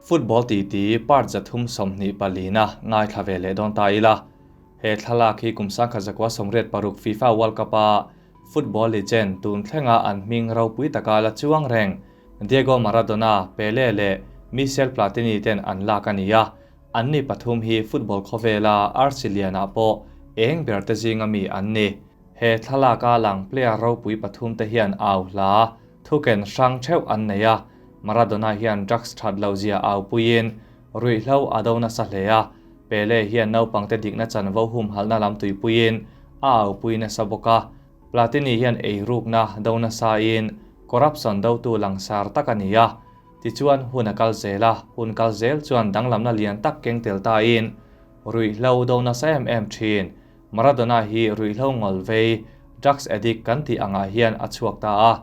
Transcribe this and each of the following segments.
Football titi part 324-na ngaithla ve leh dawn ta ila. He thlalak hi kum 1986 FIFA World Cup-a football legend tun thlenga an hming ropui taka la chuang reng Diego Maradona, Pele leh Michel Platini ten an lak a ni a. Anni pathum hi football khawvela arsi lianah pawh eng ber te zinga mi an ni. He thlalaka lang player ropui pathum te hian au hla thuken hrang theuh an nei a. Maradona hian drugs that lo zia au puiin ruihhlo a do nasa hle a. Pele hian naupangte dikna chanvo humhalhna lam tuipuiin a au pui nasa bawk a. Platini hian eirukna do nasain corruption dotu langsar tak a ni a. Tichuan hun a kal zel a, hun kal zel chuan danglamna lian tak keng tel tain ruihhlo do nasa em em thin. Maradona hi ruihhlo ngawl vei, drugs addict kan tih angah hian a chhuak ta a.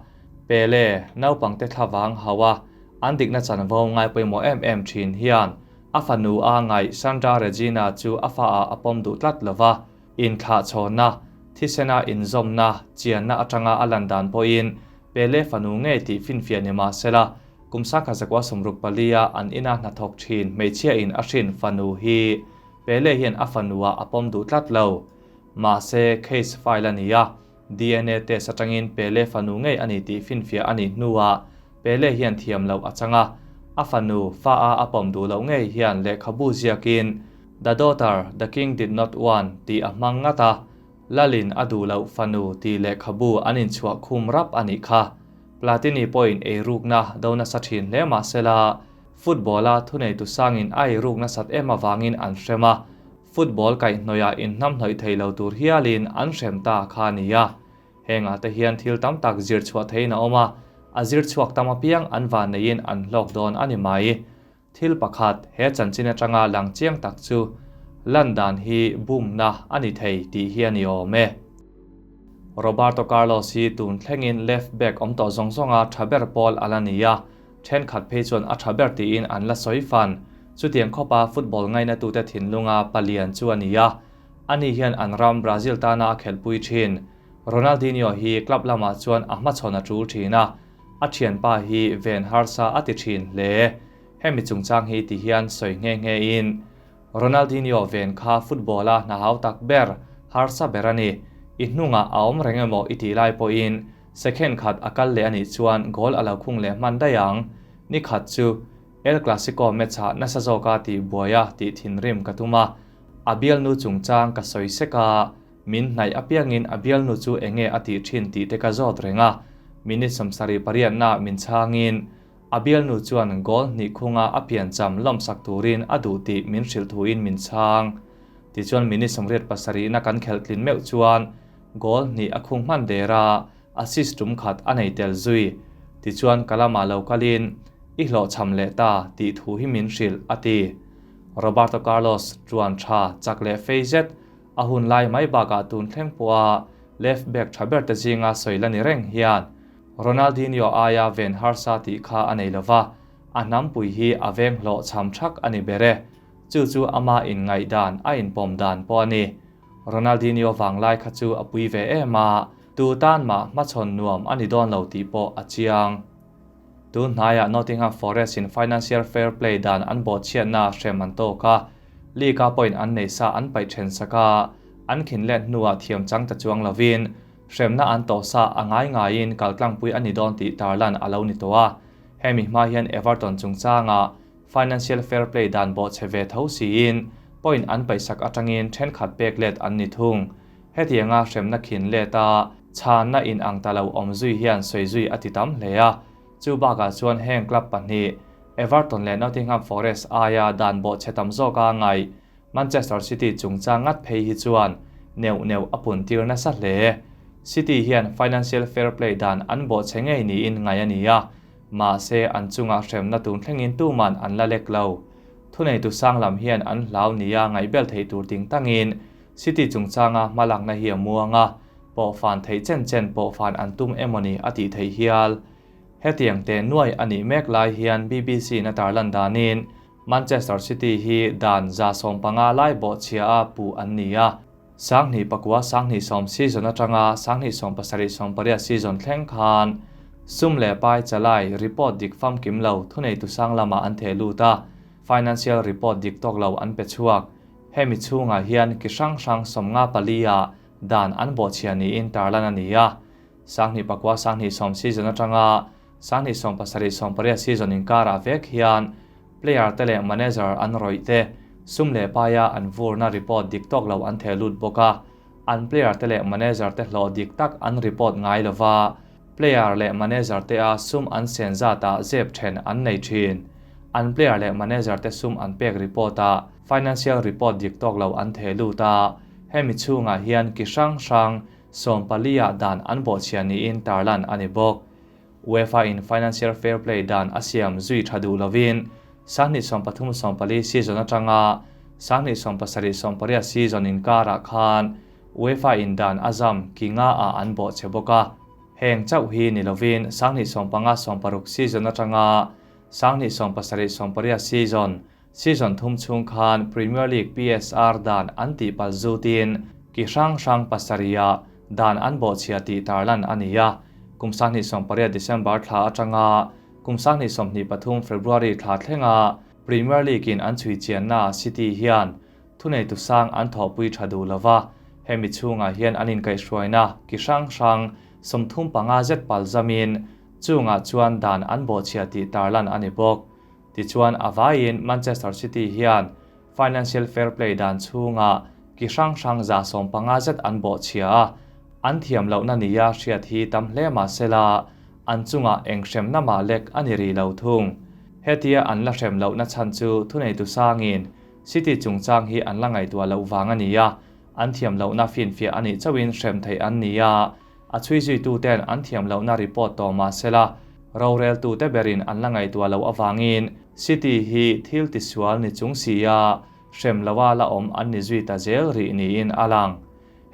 Pele, naupangte thlavang hauh a, an dikna chanvo ngai pawimawh em em thin hian a fanu a ngaih Sandra Regina chu a fa ah a pawm duh tlat lova, inthlahchhawnna, thisena inzawmna, chianna atanga a lan dan pawhin Pele fanu ngei tih finfiah ni mah sela, kum 1964 a an ina hnathawk thin hmeichhia in a hrin fanu hi Pele hian a fanua a pawm duh tlat lo. Mahse, case file a ni a, DNA test atangin Pele fanu ngei a ni tih finfiah a nih hnuah Pele hian thiam loh a chang a, a fanu fa a a pawm duh loh ngei hian lehkhabu ziakin The daughter the king did not want tih a hmang ngat a, Lalin a duh loh fanu tih lehkhabu an inchhuah khum rap a nih kha. Platini pawhin eirukna do nasa thin hle mah sela, Football-a thuneitu sangin a eiruk nasat em avangin an hrem a, football kaihhnawihah inhnamhnawih thei lo tur hialin an hrem ta kha a ni a. Hengah te hian thil tam tak zir chhuah theiin a awm a, a zir chhuak tam apiang an vanneiin an hlawk dawn a ni mai. Thil pakhat he chanchin atanga lang chiang tak chu lan dan hi bumna a ni thei tih hi a ni awm e. Roberto Carlos hi tun thlengin left back awm tawh zawng zawnga tha ber pawl a la ni a, thenkhat phei chuan a tha ber tiin an la sawi fan. Chutiang khawpa football ngainatute thinlunga palian chu a ni a, ani hian an ram Brazil tana a khelhpui thin. Ronaldinho hi club lamah chuan a hmachhawn a tul thin a, A thianpa hi ven harsa a ti thin hle. Hemi chungchang hi ti hian sawi nghe nghe in, Ronaldinho ven kha football a hna hau tak ber, harsa ber a ni. I hnungah a awm reng emaw i tih lai pawhin second khat a kal leh a nih chuan goal a lo khung leh hman daih ang. Ni khat chu El Clasico match ah nasa zawka tih buai a tih thinrim ka tum a, a bialnu chungchang ka sawi sek a, Min hnaih apiangin a bialnu chu enge a tih thin tih te ka zawt reng a, minute 78 na min chhangin a bialnu chuan goal hnih khunga a piancham lawmsak turin a duh tih min hrilh thuin min chhang. Tichuan minute 87 na kan khelh tlin meuh chuan goal hnih a khung hman der a, assist tum khat a nei tel zui. Tichuan ka lamah lo kalin i hlawhchham leh ta tih thu hi min hrilh, a ti. Roberto Carlos tuan tha chak leh fei zet A hun lai mai bakah tun thleng pawha left back tha ber te zinga sawi la ni reng hian Ronaldinho aia ven harsa tih kha a nei lova, a hnampui hi a veng hlawh chham thak a ni ber e. Chu chu ama inngaihdan a inpawm dan pawh a ni. Ronaldinho vanglai kha chu a pui ve em a, tu tan mah hmachhawn nuam a ni dawn lo tih pawh a chiang. Tun hnaiah Nottingham Forest in Financial Fair Play dan an bawhchhiatna hrem an tawk a, League-a point an nei sa an paih then sak a, an khin let hnuah thiam chang ta chuang lovin hremna an tawh sa a ngai ngaiin kaltlangpui a ni dawn tih tarlan a lo ni tawh a. Hemi hma hian Everton chungchanga Financial Fair Play dan bawhchhe ve tho siin point an paih sak atangin thenkhat pek let an ni thung. Hetianga hremna khin let a, chhanna in ang ta lo awm zui hian sawi zui a ti tam hle a. Chu bakah chuan heng club pahnih, Everton leh Nottingham Forest aia dan bawhchhe tam zawka ngaih Manchester City chungchang ngat phei hi chuan neuh neuh a pun tir nasa hle. City hian Financial Fair Play dan an bawhchhe ngei niin ngaih a ni a, mahse an chungah hremna tun thlengin tuman an la lek lo. Thuneitu sang lam hian an hlau nia ngaihbel thei tur ting tangin City chungchanga hmalakna hi a muang a, pawhfan theih chen chen pawhfan an tum emawni a tih theih hial. Hetiang teh nuai a nih mek lai hian BBC in a tarlan danin Manchester City hi dan 150 lai bawhchhia a puh an ni a, 2009 2010 season atanga 2017 18 season thleng khan sum leh pai chalai report dik famkim lo thuneitu sang lamah an theh lut a. financial report dik tawk lo an pe chhuak. Hemi chhungah hian ki hrang hrang 54 ah dan an bawhchhia niin tarlan a ni a. 2009 2010 season atanga 2017 18 season inkarah vek hian player te leh manager an rawih te sum leh paia an vurna report dik tawk lo an theh lut bawk a. An player te leh manager te hlawh dik tak an report ngai lova, player leh manager te a sum an sen zatah zep then an nei thin. An player leh manager te sum an pek report ah financial report dik tawk lo an theh lut a, hemi chhungah hian ki hrang hrang 14 ah dan an bawhchhia niin tarlan a ni bawk. UEFA in Financial Fair Play dan a siam zui tha duh lovin 2013 14 season atanga 2017 18 season inkarah khan UEFA in dan a zam ki nga ah an bawh che bawk a. Heng chauh hi ni lovin 2015 16 season atanga 2017 18 season, season thum chhung khan Premier League PSR dan an tih pal zutin ki hrang hrang pasarih ah dan an bawhchhia tih tarlan a ni a. Kum 2018 December thla atanga kum 2023 February thla thlenga Premier League in an chhui chianna City hian thuneitu sang an thawhpui tha duh lova, hemi chhungah hian an inkaihhruaina ki hrang hrang 35 zet pal zamin chungah chuan dan an bawhchhia tih tarlan a ni bawk. Tichuan a vaiin Manchester City hian Financial Fair Play dan chhungah ki hrang hrang 150 zet an bawhchhia a, an thiam lohna nia hriat hi tam hle mah sela an chungah eng hremna mah lek a ni rih lo thung. Hetia an la hrem lohna chhan chu thuneitu sangin City chungchang hi an la ngaihtuah loh vang a ni a, an thiam lohna finfiah a nih chauhin hrem theih an ni a, a chhui zuituten an thiam lohna report tawh mah sela roreltute berin an la ngaihtuah loh avangin City hi thil tisual ni chung si a, hrem loa la awm an ni zui ta zel rih niin a lang.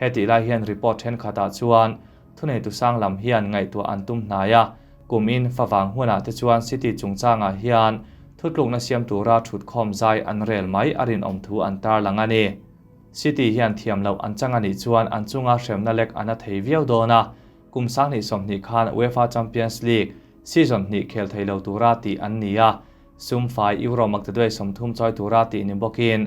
Hetih lai hian report thenkhatah chuan thuneitu sang lam hian ngaihtuah an tum hnai a, kum in favang hunah te chuan City chungchangah hian thutlukna siam tura thutkhawm zai an rel mai a rinawm thu an tarlang a ni. City hian thiam loh an chang a nih chuan an chunga hremna lek an a thei viau dawn a, kum 2020 khan UEFA Champions League season hnih khel thei lo tura tih an ni a, sum fai Euro maktaduai 30 chawi tura tih ni bawkin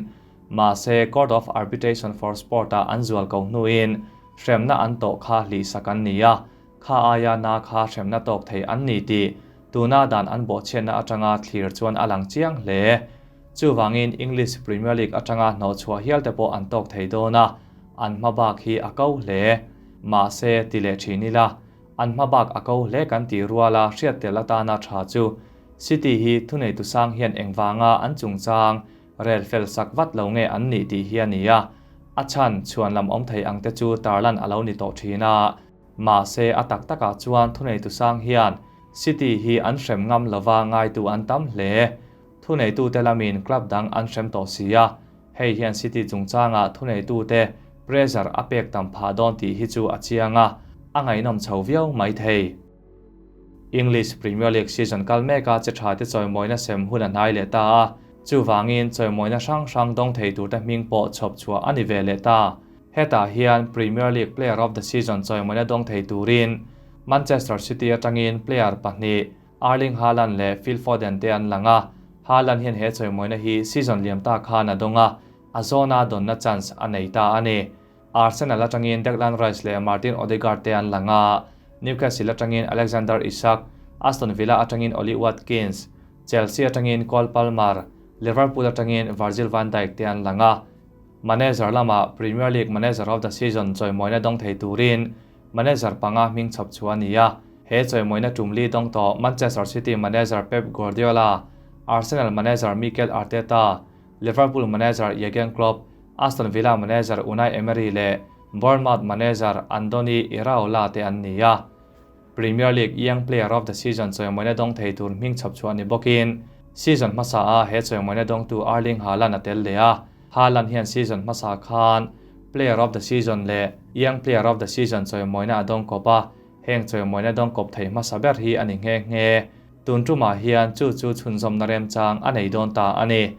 mahse Court of Arbitration for Sport ah an zual ko hnuin hremna an tawh kha hlih sak an ni a, kha aia na kha hremna tawk thei an ni tih tuna dan an bawhchhiatna atanga thlir chuan a lang chiang hle. Chuvangin English Premier League atanga hnawhchhuah hial te pawh an tawk thei dawn a, an hma bak hi a ko hle. Mahse ti leh thin ila, an hma bak a ko hle kan tih ruala hriat tel atana tha chu City hi thuneitu sang hian engvanga an chungchang rel fel sak vat lo nge an nih tih hi a ni a, a chhan chhuan lam awm thei ang te chu tarlan a lo ni tawh thin a. Mahse a tak takah chuan thuneitu sang hian City hi an hrem ngam lova ngaitu an tam hle. Thuneitute lamin club dang an hrem tawh si a, hei hian City chungchangah thuneitute pressure a pek tam phah dawn tih hi chu a chiang a, a ngaihnawm chho viau mai thei. English Premier League season kal meka che tha te chawimawina sem hun a hnai leh ta a, chuvangin chawimawina hrang hrang dawng thei turte hming pawh chhawp chhuah a ni ve leh ta. Hetah hian Premier League Player of the Season chawimawina dawng thei turin Manchester City atangin player pahnih Erling Haaland leh Phil Foden te an lang a, Haaland hian he chawimawina hi season liam ta khan a dawng a, a zawna dawnna chance a nei ta a ni. Arsenal atangin Declan Rice leh Martin Odegaard te an lang a, Newcastle atangin Alexander Isak, Aston Villa atangin Ollie Watkins, Chelsea atangin Cole Palmer, Liverpool atangin Virgil van Dijk te an lang a. Manager lama Premier League Manager of the Season chawimawina dawng thei turin manager panga hming chhawp chu a ni a. He chawimawina tumli dawng tawh Manchester City manager Pep Guardiola, Arsenal manager Mikel Arteta, Liverpool manager Jurgen Klopp, Aston Villa manager Unai Emery leh Bournemouth manager Andoni Iraola te an ni a. Premier League Young Player of the Season chawimawina dawng thei tur hming chhawp chu a ni bawkin season hmasa a he chawimawina dawngtu Erling Haaland a tel leh a. Haaland hian season hmasa khan Player of the Season leh Young Player of the Season chawimawina a dawng kawp a, heng chawimawina dawng kawp thei hmasa ber hi a ni nghe nghe. Tun tumah hian chu chu chhunzawmna remchang a nei dawn ta a ni.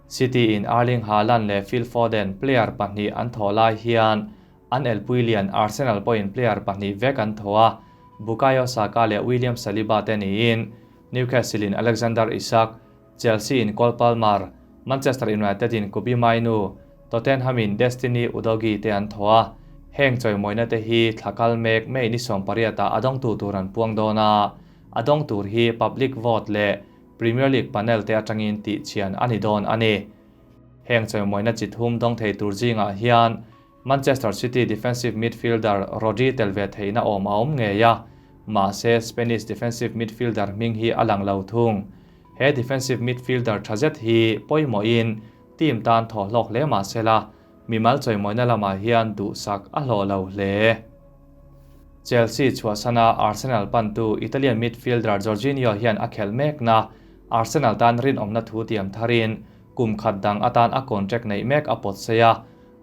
City in Erling Haaland leh Phil Foden player pahnih an thawh lai hian an elpui lian Arsenal pawhin player pahnih vek an thaw a, Bukayo Saka leh William Saliba te niin Newcastle in Alexander Isak, Chelsea in Cole Palmer, Manchester United in Kobbie Mainoo, Tottenham in Destiny Udogie te an thaw a, heng chawimawina te hi thla kal mek May ni 18 ah a dawngtu tur an puang dawn a, a dawng tur hi public vote leh Premier League panel te atangin tihchhian a ni dawn a ni. Heng chawimawina chi thum dawng thei tur zingah hian Manchester City defensive midfielder Rodri tel ve theihna awm a awm ngei a, mahse Spanish defensive midfielder hming hi a lang lo thung. He defensive midfielder tha zet hi pawimawhin team tan thaw hlawk hle mah sela, mimal chawimawina lamah hian duhsak a hlawh lo hle. Chelsea chhuahsana Arsenal pantu Italian midfielder Jorginho hian a khelh mekna Arsenal tan rinawmna thu tiam tharin kum khat dang atan a contract neih mek a pawt sei a,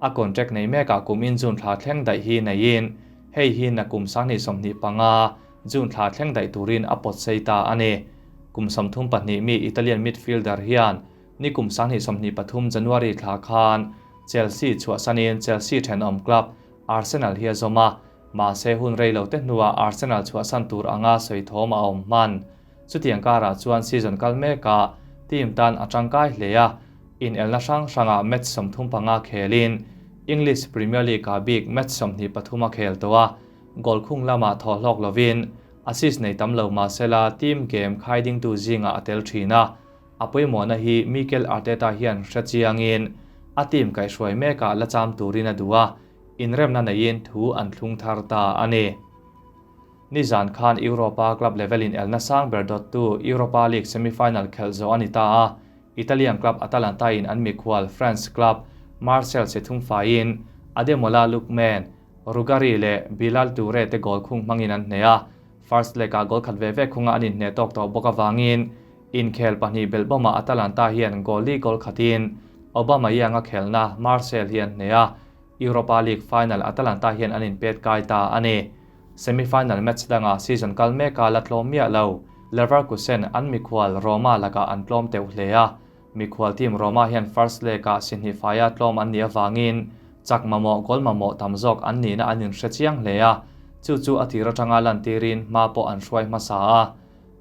A contract nei mekah kum in June thla thleng daih hi neiin hei hi na kum 2025 June thla thleng daih turin a pawt sei ta a ni. Kum 32 mi Italian midfielder hian ni kum 2023 January thla khan Chelsea chhuahsanin Chelsea thenawm club Arsenal hi a zawm a, mahse hun rei lo te hnuah Arsenal chhuahsan tur anga sawi thawm a awm hman. Chutiang karah chuan season kal mekah team tan a tangkai hle a, inelna hrang hrangah match 35 khelin English Premier League-ah bik match 23 a khel tawh a, goal khung lamah thaw hlawk lovin assist nei tam lo mahsela team game khai dingtu zingah a tel thin a, a pawimawhna hi Mikel Arteta hian hre chiangin a team kaihhruai mekah la cham turin a duh a, inremna neiin thu an thlung thar ta a ni. Nizan khan Europa club level in elna sang ber dawttu Europa League semi-final khelh zawh a ni ta a, Italian club Atalanta in an mikhual France club Marseille si thum faiin Ademola Lookman, Rugari leh Bilal Toure te goal khung hmangin an hneh a, first leg ah goal khat ve ve khunga an inhneh tawk tawh bawk avangin inkhel pahnih belh bawmah Atalanta hian goal li goal khatin Aubameyang a khelhna Marseille hi an hneh a, Europa League final Atalanta hian an inpet kai ta a ni. Semi-final match dangah season kal meka la tlawm miah lo, Leverkusen an mikhual Roma lakah an tlawm teuh hle a. Mikhual team Roma hian first leg-ah si hnih faia tlawm an nih avangin chak mamawh goal mamawh tam zawk an nihna an inhre chiang hle a, chu chu a tir atanga lantirin hma pawh an hruai hmasa a.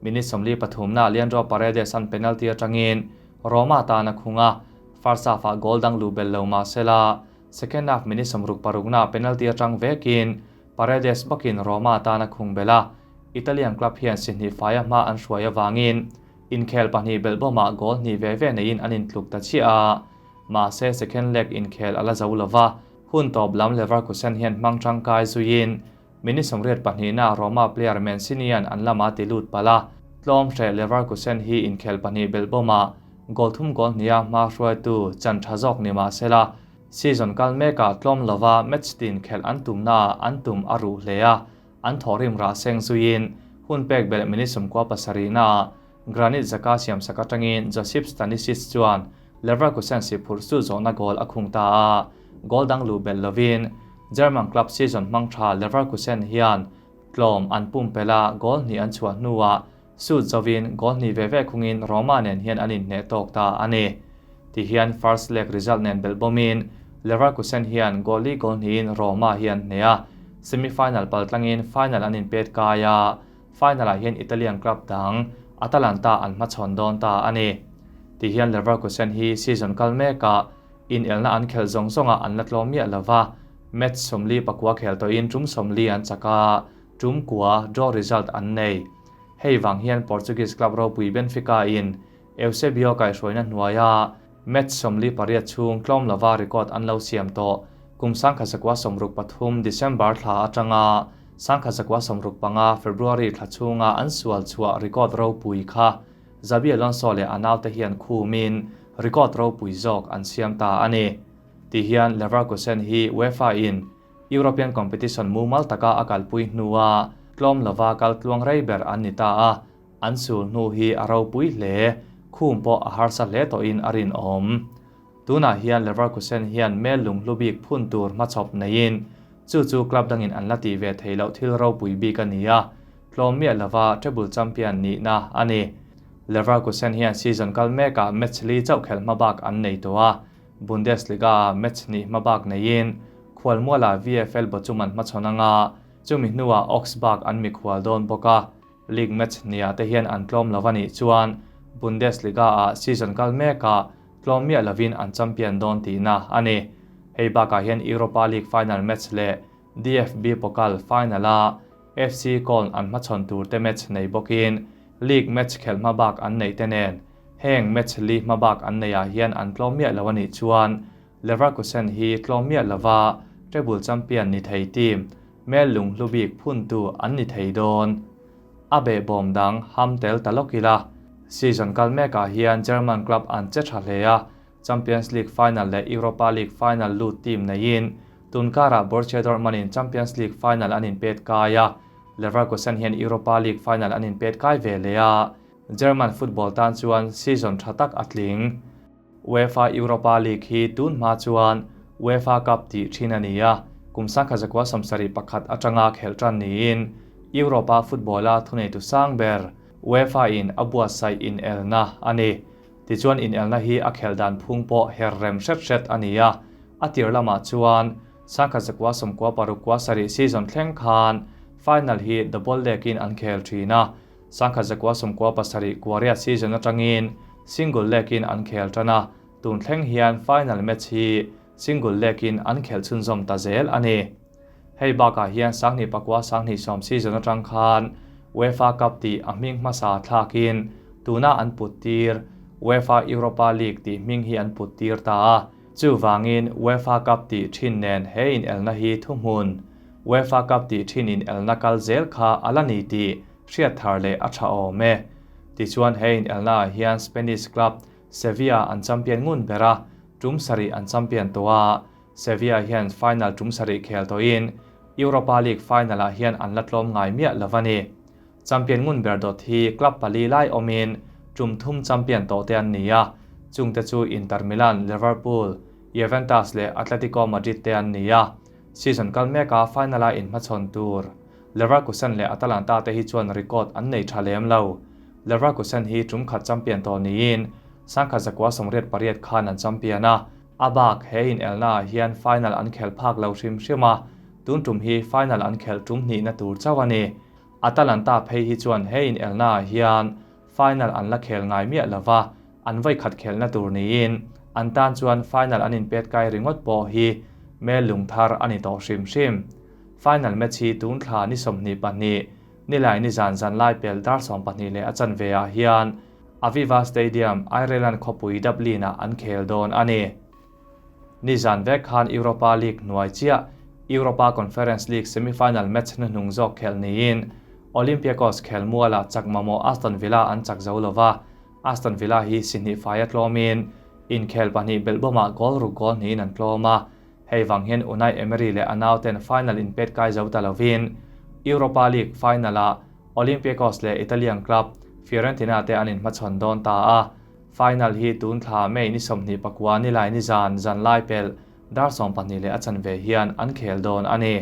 Minute 43-na Leandro Paredes an penalty atangin Roma tan a khung a, first half-ah goal dang luh belh lo mah sela second half minute 66-na penalty atang vekin Paredes bawkin Roma tan a khung belh a, Italian club hian si hnih faia hma an hruai avangin inkhel pahnih belh bawmah goal hnih ve ve neiin an intluk ta chiah a, mahse second leg inkhel a la zo lova, hun tawp lam Leverkusen hian hmang tangkai zuiin minute 82-na Roma player Mancini-a'n an lama ti lut palh a, tlawm hreh Leverkusen hi inkhel pahnih belh bawmah goal thum goal hniha hma hruaitu chan tha zawk ni mah sela, Season kal mekah tlawm lova match tin khelh an tumnaah an tum a ruh hle a, an thawhrim rah seng zuiin hun pek belh minute 17-naah Granit Xhaka siamsak atangin Josip Stanisic chuan Leverkusen si phurh chu zawhna goal a khung ta a, goal dang luh belh lovin German club season hmang tha Leverkusen hian tlawm an pumpelh a, goal hnih an chhuah hnuah Suit zovin goal hnih ve ve khungin Roma nen hian an inhneh tawk ta a ni. Tihian first leg result nen belh bawmin Leverkusen hian goal li goal hnihin Roma hi an hneh a, semi-final paltlangin final an inpet kai a, final-ah hian Italian club dang Atalanta an hmachhawn dawn ta a ni. Tihian Leverkusen hi season kal mekah inelna an khelh zawng zawngah an la tlawm miah lova, match 49 khel tawhin tum 40 an chak a, tum kua draw result an nei. Hei vang hian Portuguese club ropui Benfica in Eusebio kaihhruaina hnuaia match 48 chhung tlawm lova record an lo siam tawh kum 1963 December thla atanga 1965 February thla chhunga an sual chhuah record ropui kha Xabi Alonso leh a naute hian khumin record ropui zawk an siam ta a ni. Tihian Leverkusen hi UEFA in European competition mumal taka a kalpui hnua tlawm lova kal tluang rei ber an ni ta a, an sul hnu hi a ropui hle, khum pawh a harsa hle tawhin a rinawm. Tunah hian Leverkusen hian mel lunghlu bik phun tur hmachhawp neiin chu chu club dangin an la tih ve theih loh thil ropui bik a ni a, tlawm miah lova treble champion nihna a ni. Leverkusen hian season kal mekah match li chauh khelh hmabak an nei tawh a, Bundesliga-ah match hnih hmabak neiin khualmualah VfL Bochum an hmachhawn anga, chumi hnuah Augsburg an mikhual dawn bawk a, league match hniah te hian an tlawm lo a nih chuan Bundesliga-ah season kal mekah tlawm miah lovin an champion dawn tihna a ni. Hei bakah hian Europa League final match leh DFB Pokal final-a FC Köln an hmachhawn turte match nei bawkin league match khelh hma bak an neih te nen heng match li hma bak an neihah hian an tlawm miah lo a nih chuan Leverkusen hi tlawm miah lova treble champion ni thei team mel lunghlu bik phuntu an ni thei dawn. A behbawm dang ham tel ta lawk ila. Season kal mekah hian German club an che tha hle a, Champions League final leh Europa League final lut team neiin tunkarah Borussia Dortmund in Champions League final an inpet kai a, Leverkusen hian Europa League final an inpet kai ve leh a, German football tan chuan season tha tak a tling. UEFA Europa League hi tun hma chuan UEFA Cup tih thin a ni a, kum 1971 atanga khelh tan niin Europe-a football-a thuneitu sang ber UEFA-in a buatsaih inelna a ni. Tichuan inelna hi a khelh dan phung pawh her rem hret hret a ni a, a tir lamah chuan 1996 season thleng khan final hi double leg-in an khel thin a, 1997 Korea season atangin single leg-in an khel tan a, tun thleng hian final match hi single leg-in an khelh chhunzawm ta zel a ni. Hei bakah hian 2009 2010 season atang khan UEFA Cup tih a hming hmasa thlakin tuna an put tir UEFA Europa League tih hming hi an put tir ta a, chuvangin UEFA Cup tih thin nen he inelna hi thuhmun UEFA Cup tih thin inelna kal zel kha a la ni tih hriat thar leh a tha awm e. Tichuan he inelna ah hian Spanish club Sevilla an champion ngun ber a, tum sarih an champion tawh a, Sevilla hian final tum sarih khel tawhin Europa League final ah hian an la tlawm ngai miah lo a ni. Champion ngun ber dawt hi club pali lai awmin tum thum champion tawh te an ni a, chungte chu Inter Milan, Liverpool, Juventus leh Atletico Madrid te an ni a. Season kal meka final a inhmachhawn tur Leverkusen leh Atalanta te hi chuan record an nei tha lem lo. Leverkusen hi tum khat champion tawh niin 1988 khan an champion a, a bak he inelna ah hian final an khel phak lo hrim hrim a, tun tum hi final an khelh tum hnihna tur chauh a ni. Atalanta phei hi chuan he inelna ah hian final an la khel ngai miah lova, an vawi khat khelna tur niin an tan chuan final an inpet kai ringawt pawh hi mel lungthar a ni tawh hrim hrim. Final match hi tun thla ni 22, nilai ni zan zan lai pel dar 12 leh a chanve ah hian Aviva Stadium, Ireland khawpui Dublin ah an khel dawn a ni. Ni zan vek khan Europa League hnuai chiah Europa Conference League semi-final match hnuhnung zawk khelh niin Olympiacos khel mualah chak mamawh Aston Villa an chak zo lova, Aston Villa hi si hnih faia tlawmin inkhel pahnih belhbawmah goal ruk goal hnihin an tlawm a, hei vang hian Unai Emery leh a nauten final inpet kai zo ta lovin Europa League final-ah Olympiacos leh Italian club Fiorentina te an inhmachhawn dawn ta a. Final hi tun thla May ni 29 nilai ni zan zan lai pelh dar 12 leh a chanve hian an khel dawn a ni.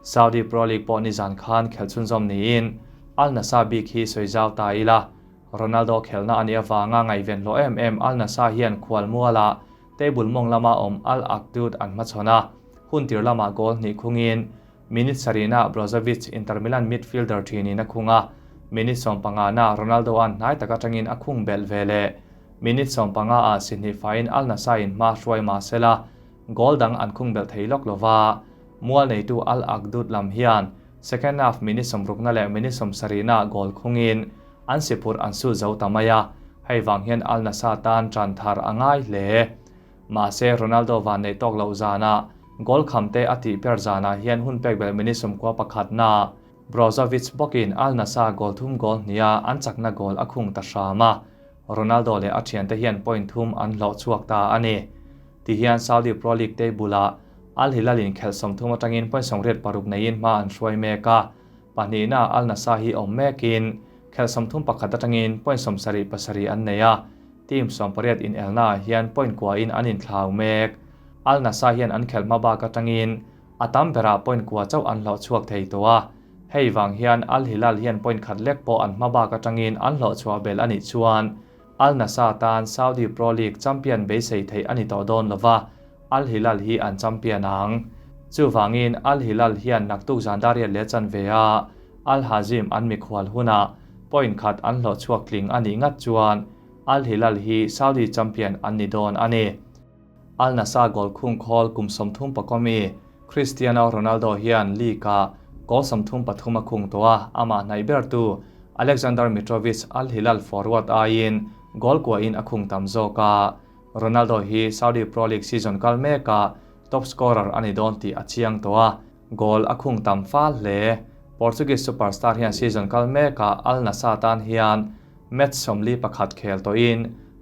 Saudi Pro League pawh ni zan khan khelh chhunzawm niin Al Nassr bik hi sawi zau ta ila. Ronaldo khelhna a nih avanga ngaihven hlawh em em Al Nassr hian khual mualah table mawng lama awm Al Akhdoud an hmachhawn a, hun tir lamah goal hnih khungin minute sarihna Brozovic Inter Milan midfielder thinin a khung a, minute 15na Ronaldo-a'n hnai tak atangin a khung belh ve leh. Minute 15 ah si hnih faiin Al Nassr in hma hruai mah sela goal dang an khung belh thei lawk lova, mual neitu Al Akhdoud lam hian second half minute 60na leh minute 70na goal khungin an si phurh an su zo ta mai a, hei vang hian Al Nassr tan tan thar a ngai hle. Mahse Ronaldo van neih tawk loh zanah goal kham te a tih per zanah hian hun pek belh minute 91na Brozovic bawkin Al Nassr goal thum goal hniha an chakna goal a khung ta hram a, Ronaldo leh a thiante hian point thum an hlawh chhuak ta a ni. Tihian Saudi Pro League table ah Al Hilal in khelh 30 atangin point 86 neiin hma an hruai mek a, pahnihna Al Nassr hi awm mekin khelh 31 atangin point 77 an nei a, team 18 inelna ah hian point kuain an inthlau mek. Al Nassr hian an khelh hma bak atangin a tam berah point kua chauh an hlawh chhuak thei tawh a, hei vang hian Al Hilal hian point khat lek pawh an hma bak atangin an hlawh chhuah belh a nih chuan Al Nassr tan Saudi Pro League champion beisei theih a ni tawh dawn lova, Al Hilal hi an champion ang. Chuvangin Al Hilal hian naktuk zan dariat leh chanve a Al Hazim an mikhual hunah point khat an hlawh chhuak tling a nih ngat chuan. Al Hilal hi Saudi champion an ni dawn a ni. Al Nassr goal khung khawl kum 30 pakua mi Cristiano Ronaldo hian league-ah goal 33 a khung tawh a, amah hnaih bertu Alexander Mitrovic Al Hilal forward aiin goal kuahin a khung tam zawk a. Ronaldo hi Saudi Pro League season kal mekah top scorer a ni dawn tih a chiang tawh a, goal a khung tam fal hle. Portuguese superstar hian season kal mekah Al Nassr tan hian match 41 khel tawhin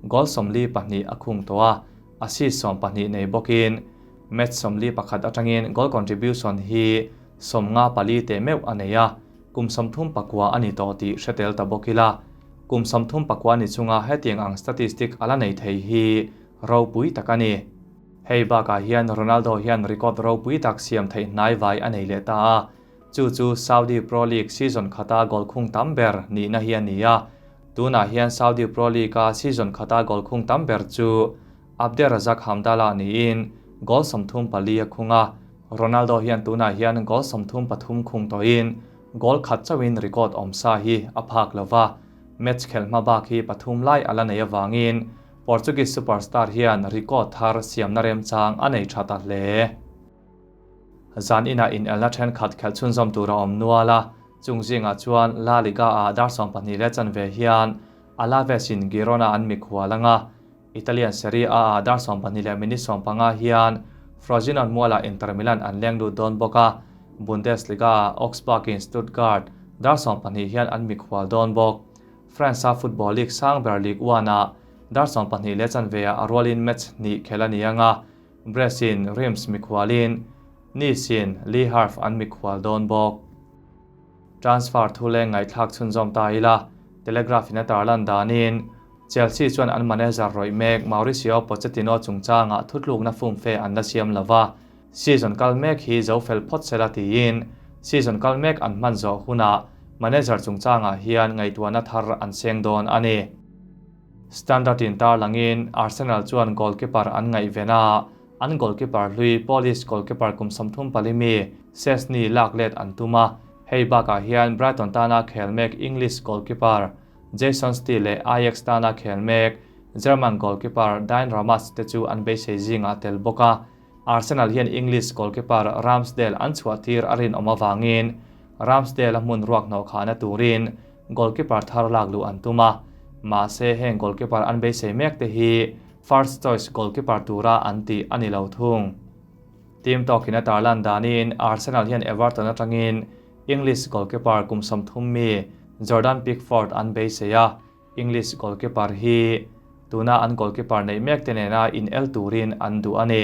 goal 42 a khung tawh a, assist 12 nei bawkin match 41 atangin goal contribution hi 54 teh meuh a nei a, kum 39 a ni tawh tih hretel ta bawk ila. Kum 39 ni chunga hetiang ang statistic ala nei thei hi ropui tak a ni. Hei bakah hian Ronaldo hian record ropui tak siam theih hnai vai a nei leh ta a, chu chu Saudi Pro League season khata goal khung tam ber nihna hi a ni a. Tunah hian Saudi Pro League-a season khata goal khung tam ber chu Abderrazak Hamdallah niin goal 34 a khung a. Ronaldo hian tunah hian goal 33 khung tawhin goal khat chauhin record awm sa hi a phak lova. Match khelh hma bak hi pathum lai ala nei avangin Portuguese superstar hian record thar siamna remchang a nei tha ta hle. Zan inah in elna thenkhat khelh chhunzawm tur a awm nual a, chung zingah chuan La Liga ah dar 12 leh chanve hian Alaves in Girona an mikhual anga, Italian Serie A ah dar 12 leh minute 15 hian Frosinone mualah Inter Milan an leng lut dawn bawk a, Bundesliga ah Augsburg in Stuttgart dar 12 hian an mikhual dawn bawk. France a Football League sang ber Ligue 1 ah dar 12 leh chanve ah a rualin match hnih khel a ni anga, Brest in Reims mikhualin Nice in Le Havre an mikhual dawn bawk. Transfer thu leng ngaihthlak chhunzawm ta ila, Telegraph in a tarlan danin Chelsea chuan an manager rawih mek Mauricio Pochettino chungchangah thutlukna fumfe an la siam lova, season kal mek hi zo fel phawt sela tiin season kal mek an hman zawh hunah manager chungchangah hian ngaihtuahna thar an seng dawn a ni. Standard in tarlangin Arsenal chuan goalkeeper an ngaihven a, an goalkeeper hlui Polish goalkeeper kum 34 mi Szczesny lak let an tum a, hei bakah hian Brighton tana khel mek English goalkeeper Jason Steele leh Ajax tana khel mek German goalkeeper Dine Ramos te chu an beisei zingah tel bawk a. Arsenal hian English goalkeeper Ramsdale an chhuah tir a rinawm avangin Ramsdale a hmun ruak hnawh khahna turin goalkeeper thar lak luh an tum a, mahse heng goalkeeper an beisei mek te hi first choice goalkeeper tura an tih a ni lo thung. Team talk-in a tarlan danin Arsenal hian Everton atangin English goalkeeper kum 30 mi Jordan Pickford an beisei a, English goalkeeper hi tuna an goalkeeper neih mek te nena in el turin an duh a ni.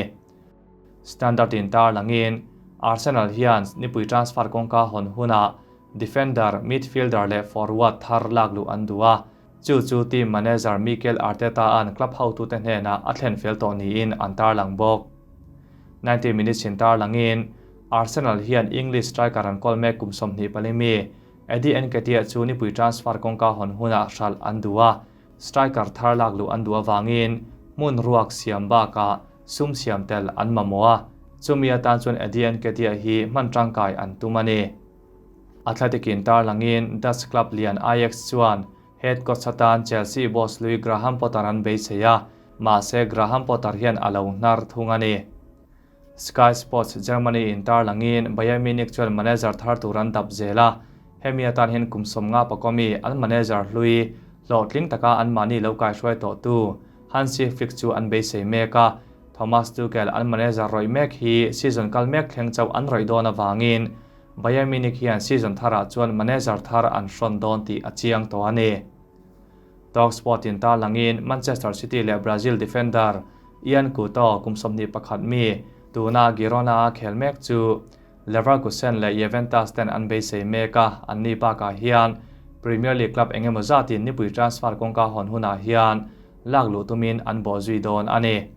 Standard in tarlangin Arsenal hian nipui transfer kawngka hawn hunah defender, midfielder leh forward thar lak luh an duh a, chu chu team manager Mikel Arteta an club hotute hnenah a thlen fel tawh niin an tarlang bawk. 90 minutes in tarlangin Arsenal hian English striker an kawl mek kum 24 mi Eddie Nketiah chu nipui transfer kawngka hawn hunah hralh an duh a, striker thar lak luh an duh avangin hmun ruak siam bakah sum siam tel an mamawh a, chumi atan chuan Eddie Nketiah hi hman tangkai an tum a ni. Athletic in tarlangin Dutch club lian Ajax chuan head coach atan Chelsea boss lui Graham Potter an beisei a, mahse Graham Potter hian a lo hnar thung a ni. Sky Sports Germany in tarlangin Bayern Munich chuan manager thar tur an dap zel a, hemi atan hian kum 50 pakua mi an manager hlui hlawhtling taka an mahni lo kaihruai tawhtu Hansi Flick chu an beisei mek a, Thomas Tuchel an manager rawih mek hi season kal mek thleng chauh an rawih dawn avangin Bayern Munich hian season tharah chuan manager thar an hrawn dawn tih a chiang tawh a ni. Talksport in tarlangin Manchester City leh Brazil defender Ian Couto kum 21 mi tuna Girona a khel mek chu Leverkusen leh Juventus ten an beisei mek a, an ni bakah hian Premier League club engemaw zatin nipui transfer kawngka hawn hunah hian lak luh tumin an bawh zui dawn a ni.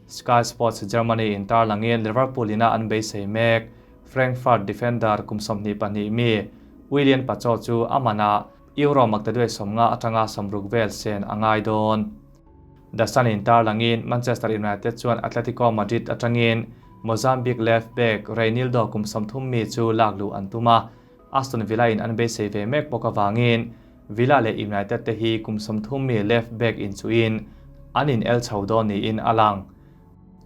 Sky Sports Germany in tarlangin Liverpool ina an beisei mek Frankfurt defender kum 22 mi Willian Pacho chu a manah Euro maktaduai 50 atanga 60 vel sen a ngai dawn. The Sun in tarlangin Manchester United chuan Atletico Madrid atangin Mozambique left back Reinildo kum 30 mi chu lak luh an tum a, Aston Villa in an beisei ve mek bawk avangin Villa leh United te hi kum 30 mi left back inchuhin an in el chho dawn niin a lang.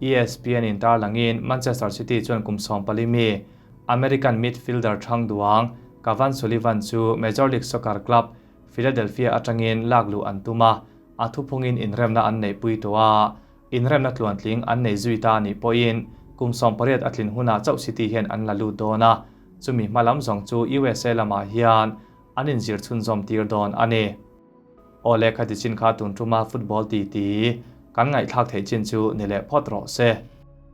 ESPN in tarlangin Manchester City chuan kum 14 mi American midfielder thang duang Cavan Sullivan chu Major League Soccer club Philadelphia atangin lakluh an tum a, a thuphungin inremna an neihpui tawh a, inremna tluantling an nei zui ta anih pawhin kum 18 a tlin hunah chauh City hian an la lut dawn a, chumi hma lam zawng chu USA lamah hian an inzir chhunzawm tir dawn a ni. Aw le, khati chin kha tun tuma football titi kan ngaihthlak theih chin chu ni leh phawt rawh se.